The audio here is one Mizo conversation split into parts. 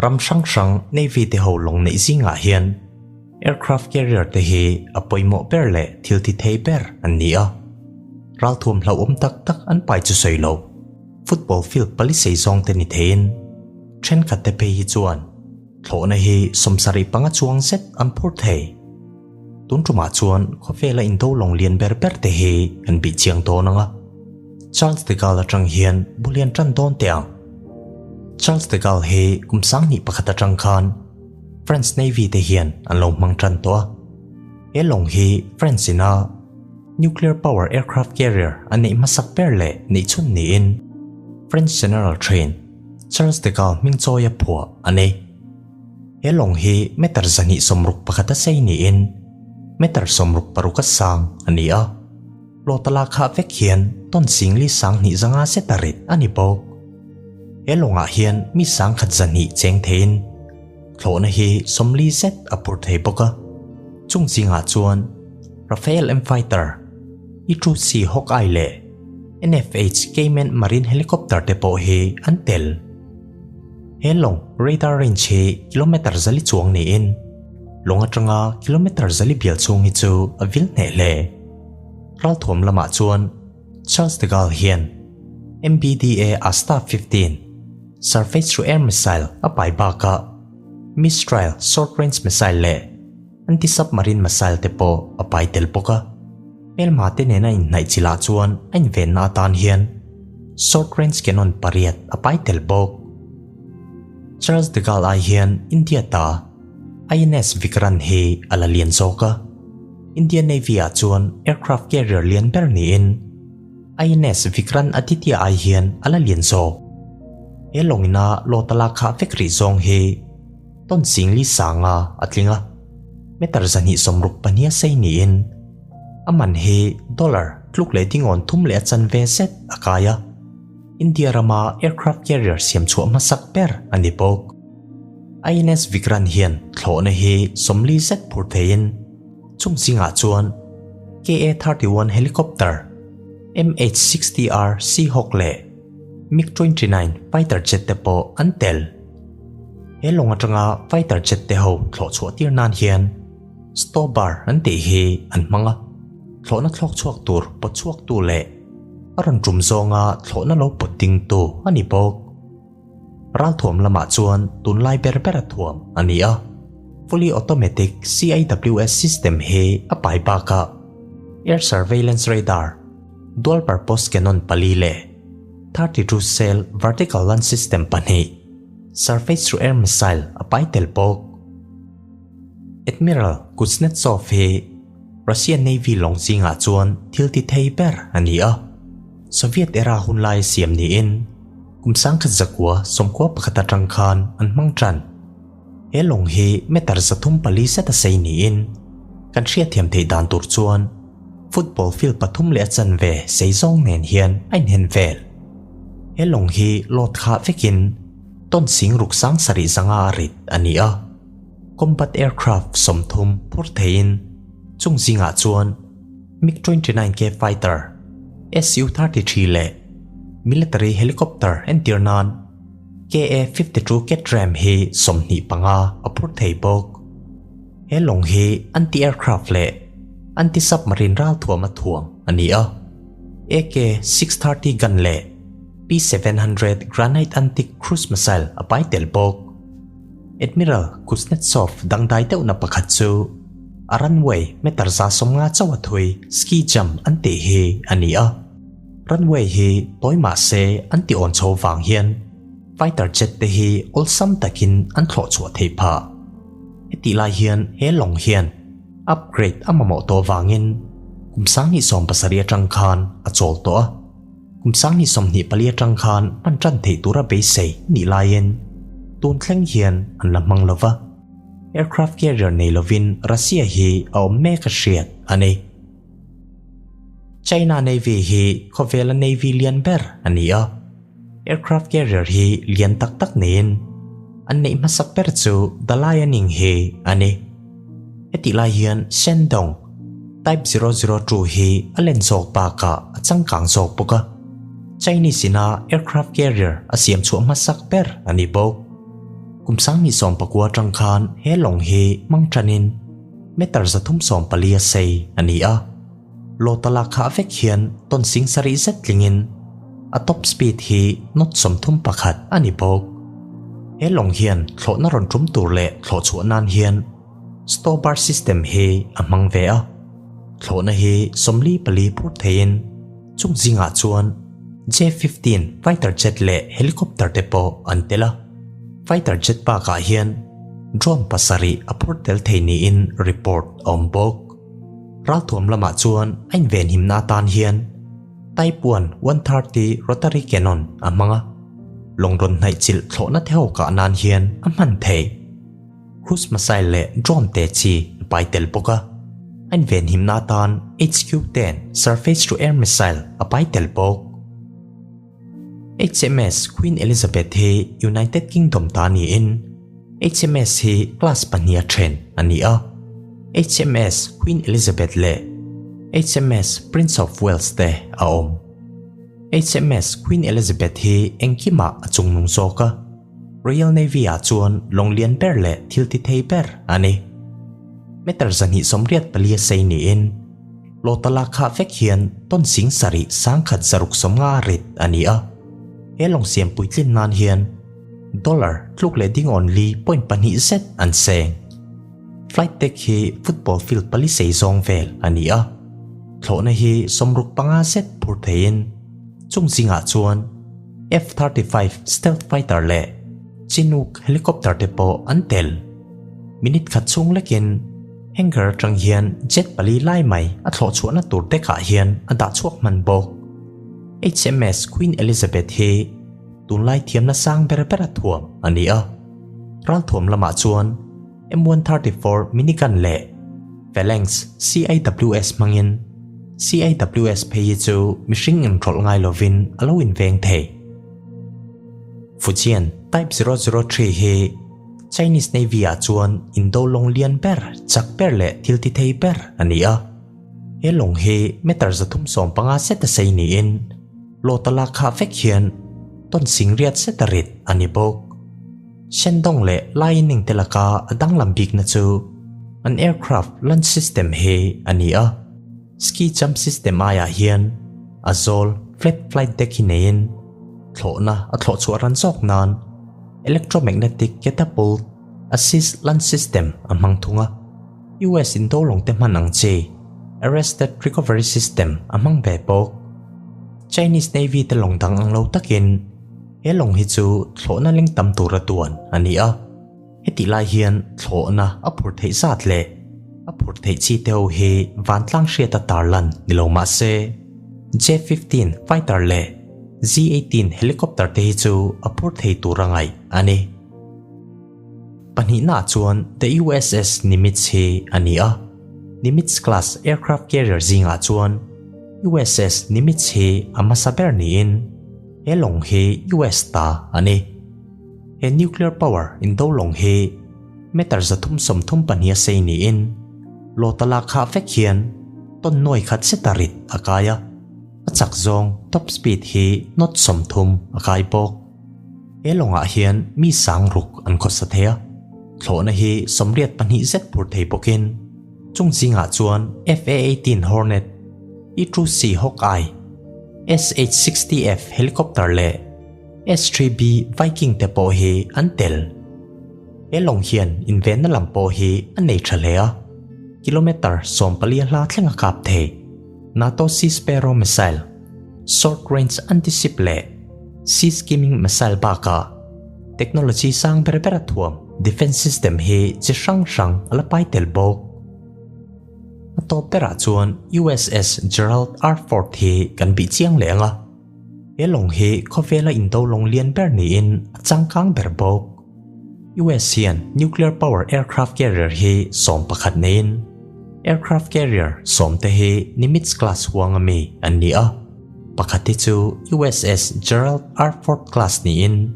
Ram hrang hrang Navy te ho lawng neih zingah hian aircraft carrier te hi a pawimawh ber leh thil ti thei ber an ni a. Ralthuam hlauhawm tak tak an pai chu sawi lo, football field pali sei zawng te ni theiin thenkhat te phei hi chuan thlawhna hi 75 chuang zet an phur thei. Tun tumah chuan khawvela indo lawng lian ber ber te hi an bih chiang dawn ang a. Charles de Gaulle atang hian bu lian tan dawn teh ang. Charles de Gaulle hi kum 2001 atang khan French Navy te hian an lo hmang tan tawh a. He lawng hi France ina nuclear power aircraft carrier an neih hmasak ber leh neih chhun niin French General train Charles de Gaulle hming chawi a phuah a ni. He lawng hi meter 261 a sei niin meter 66 a sang a ni a. Lawtala kha vek hian ton singli 2500 zet a rit a ni bawk. He lawngah hian mi 1100 cheng theiin thlawhna hi 40 zet a phur thei bawk a. Chung zingah chuan Rafale M Fighter, E2C Hawkeye leh NFH Cayman Marine Helicopter te pawh hi an tel. He lawng radar range hi kilometer 400 chuang niin lawng atanga kilometer 400 bial chhung hi chu a vil hneh hle. Ralthuam lamah chuan Charles de Gaulle hian MBDA Asta 15 surface to air missile a pai bakah Mistral short range missile leh anti-submarine missile te pawh a pai tel bawk a. Hmelma te nena inhnaih chilah chuan a invenna atan hian short range cannon pariat a pai tel bawk. Charles de Gaulle ai hian India ta INS Vikrant hi a la lian zawk a. Indian Navy ah chuan aircraft carrier lian ber niin INS Vikrant Aditya ai hian a la lian zawk. He lawngina lawtala khah vek rih zawng hi ton 4,500 a tling a, meter 262 a sei niin a man hi dollar tluk leh dingawn thum leh a chanve zet a kai a. India rama aircraft carrier siam chhuah hmasak ber a ni bawk. INS Vikrant hian thlawhna hi 40 zet phur theiin chung zingah chuan KA-31 helicopter, MH-60R Seahawk leh MiG-29 fighter jet te pawh an tel. He lawng atanga fighter jet te ho thlawh chhuah tir nan hian STOBAR an tih hi an hmang a, thlawhna thlawk chhuak tur pawt chhuak tu leh a rawn tum zawnga thlawhna lo pawt ding tu a ni bawk. Ralthuam lamah chuan tunlai ber ber a thuam a ni a, fully automatic CIWS system hi a pai bakah air surveillance radar, dual purpose cannon pali leh 32 cell vertical launch system pahnih, surface to air missile a pai tel bawk. Admiral Kuznetsov hi Russian Navy lawng zingah chuan thil ti thei ber a ni a, Soviet era hunlai siam niin kum 1991 atang khan an hmang tan. He lawng hi meter 304 zet a sei niin kan hriatthiam theih dan tur chuan football field pathum leh a chanve sei zawng nen hian a inhen vel. He lawng hi lawt khah vekin ton 6700 a rit a ni a. Combat aircraft 30 phur theiin chung zingah chuan MiG-29K fighter, Su-33 leh military helicopter entir nan KA-52 Ketram hi 25 a phur thei bawk. He lawng hi anti-aircraft leh anti-submarine ralthuam a thuam a ni a. AK-630 gun leh P-700 Granite anti-cruise missile a pai tel bawk. Admiral Kuznetsov dangdai deuhna pakhat chu a runway meter 150 chauh a thui ski jump an tih hi a ni a. Runway hi tawi mah se an ti awn chho vang hian fighter jet te hi awlsam takin an thlawh chhuah theih phah. Hetih lai hian he lawng hian upgrade a mamawh tawh vangin kum 2017 atang khan a chawl tawh a. Kum 2024 atang khan hman tan theih tura beisei nih laiin tun thleng hian an la hmang lova. Aircraft carrier nei lovin Russia hi a awm mek a hriat a ni. China Navy hi khawvela Navy lian ber a ni a. Aircraft carrier hi lian tak tak niin an neih hmasak ber chu Dalianing hi a ni. Hetih lai hian Shandong Type 002 hi a len zawk bakah a changkang zawk bawk a. Chinese ina aircraft carrier a siam chhuah hmasak ber a ni bawk. Kum 2019 atang khan he lawng hi hmang tanin meter 314 a sei a ni a. Lawtala khah vek hian ton sing sarih zet tlingin a top speed hi knot 31 a ni bawk. He lawng hian thlawhna rawn tum tur leh thlawh chhuah nan hian STOBAR system hi a hmang ve a. Thlawhna hi 44 phur theiin chung zingah chuan J-15 fighter jet leh helicopter te pawh an tel a. Fighter jet bakah hian drone pasarih a phur tel thei niin report a awm bawk. Ralthuam lamah chuan a inven himna atan hian Type 1 130 rotary cannon a hmang a, lawng rawn hnaih chilh thlawhna te ho kah nan hian a hman thei. Cruise missile leh drone te chi a pai tel bawk a, a inven himna atan HQ-10 surface-to-air missile a pai tel bawk. HMS Queen Elizabeth hi United Kingdom ta niin HMS hi class pahniha then a ni a, HMS Queen Elizabeth leh HMS Prince of Wales te a awm. HMS Queen Elizabeth hi engkimah a chungnung zawk a, Royal Navy-ah chuan lawng lian ber leh thil ti thei ber a ni. Meter 284 a sei niin Lawtala khah vek hian ton sing sarih sangkhat zaruk sawmnga rit a ni a. He lawng siam puitlin nan hian dollar tluk leh ding awn li point pahnih zet an seng. Flight deck hi football field pali sei zawng vel a ni a. Thlawhna hi 65 zet phur theiin chung zingah chuan F-35 stealth fighter leh Chinook helicopter te pawh an tel. Minute khat chhung lekin hangar atang hian jet pali lai mai a thlawh chhuahna tur deck ah hian a dah chhuak hman bawk. HMS Queen Elizabeth hi tunlai thiamna sang ber ber a thuam a ni a. Ralthuam lamah chuan M134 minigun leh Phalanx CIWS hmangin CIWS phei hi chu mihring inrawlh ngai lovin a lo inveng thei. Fujian Type 003 hi Chinese Navy ah chuan indo lawng lian ber, chak ber leh thil ti thei ber a ni a. He lawng hi meter 315 zet a sei niin lawtala khah vek hian ton sing riat zet a rit a ni bawk. Shandong leh Liaoning te laka a danglam bikna chu an aircraft launch system hi a ni a. Ski jump system aiah hian a zawl flat flight deck hi neiin thlawhna a thlawh chhuah ran zawk nan electromagnetic catapult assist launch system a hmang thung a. US indo lawng te hman ang chi arrested recovery system a hmang ve bawk. Chinese Navy te lawng dang ang lo takin he lawng hi chu thlawhna leng tam tura tuan a ni a. Heti lai hian thlawhna a phur theih zat leh a phur theih chi te ho hi vantlang hriata tarlan ni lo mah se J-15 fighter leh Z-18 helicopter te hi chu a phur thei tur a ngaih a ni. Pahnihnaah chuan the USS Nimitz hi a ni a. Nimitz class aircraft carrier zingah chuan USS Nimitz hi a hmasa ber niin he lawng hi US ta a ni. He nuclear power indo lawng hi meter 334 a sei niin lawtala khah vek hian ton nuai khat zeta rit a kai a. A chak zawng top speed hi knot 30 a kai bawk. He lawngah hian mi sang ruk an khawsa thei a. Thlawhna hi 82 zet phur thei bawkin chung zingah chuan F/A-18 Hornet, E-2C Hawkeye, SH-60F helicopter leh S-3B Viking te pawh hi an tel. He lawng hian invenna lam pawh hi a nei tha hle a. Kilometer 14 a hla thleng a kap thei. NATO Sea Sparrow missile, short range anti-ship leh sea skimming missile bakah technology sang ber ber a thuam defense system hi chi hrang hrang a la pai tel bawk. A tawp berah chuan USS Gerald R. Ford hi kan bih chiang leh ang a. He lawng hi khawvela indo lawng lian ber niin a changkang ber bawk. US hian nuclear power aircraft carrier hi 11 neiin aircraft carrier 10 te hi Nimitz class huang ami an ni a. Pakhat hi chu USS Gerald R. Ford class niin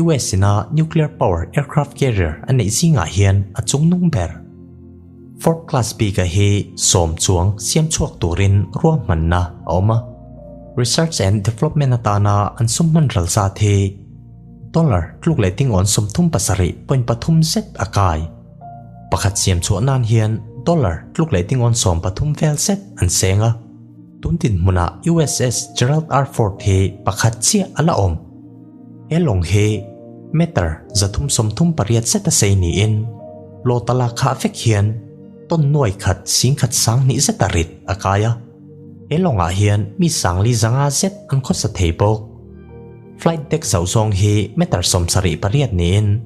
US ina nuclear power aircraft carrier a neih zingah hian a chungnung ber. Ford class bika hi 10 chuang siam chhuak turin ruahmanna a awm a. Research and development atana an sum hman ral zat hi Dollar tluk leh tingawn 37.3 zet a kai. Pakhat siam chhuah nan hian dollar tluk leh tingawn 13 vel zet an seng a. Tun dinhmunah USS Gerald R. Ford hi pakhat chiah a la awm. He lawng hi meter 338 zet a sei niin lawta la khah vek hian ton nuai khat singkhat 2000 zet a rit a kai a. He lawngah hian mi 4,500 zet an khawsa thei bawk. Flight deck zauh zawng hi meter 78 niin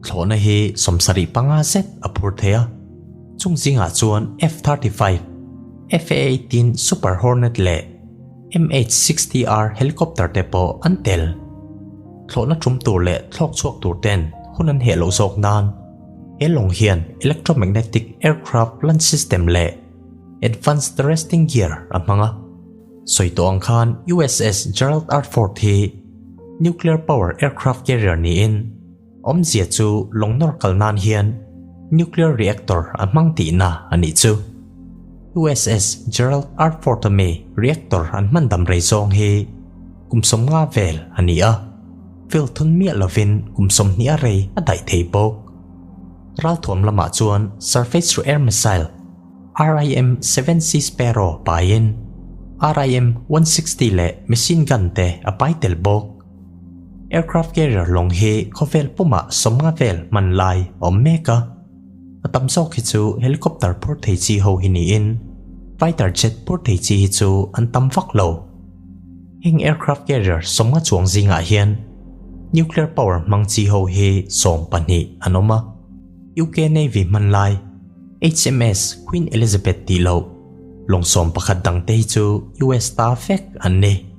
thlawhna hi 75 zet a phur thei a. Chung zingah chuan F-35, F-A-18 Super Hornet leh MH-60R helicopter te pawh an tel. Thlawhna tum tur leh thlawk chhuak tur ten hun an heh loh zawk nan he lawng hian electromagnetic aircraft launch system leh advanced arresting gear a hmang a. Sawi tawh ang khan USS Gerald R. Ford hi nuclear power aircraft carrier niin awmzia chu lawng nawr kal nan hian nuclear reactor a hmang tihna a nih chu. USS Gerald R. Ford ami reactor an hman dam rei zawng hi kum 50 vel a ni a. Fuel thun miah lovin kum 20 a rei a daih thei bawk. Ralthuam lamah chuan surface to air missile RIM-7C Sparrow paiin RIM-160 leh machine gun te a pai tel bawk. Aircraft carrier lawng hi khawvel pumah 50 vel hman lai a awm mek a. A tam zawk hi chu helicopter phur thei chi ho hi niin fighter jet phur thei chi hi chu an tam vak lo. Heng aircraft carrier 50 chuang zingah hian nuclear power hmang chi ho hi 12 an awm a. UK Navy hman lai HMS Queen Elizabeth tih loh lawng 11 dang te hi chu US ta vek an ni.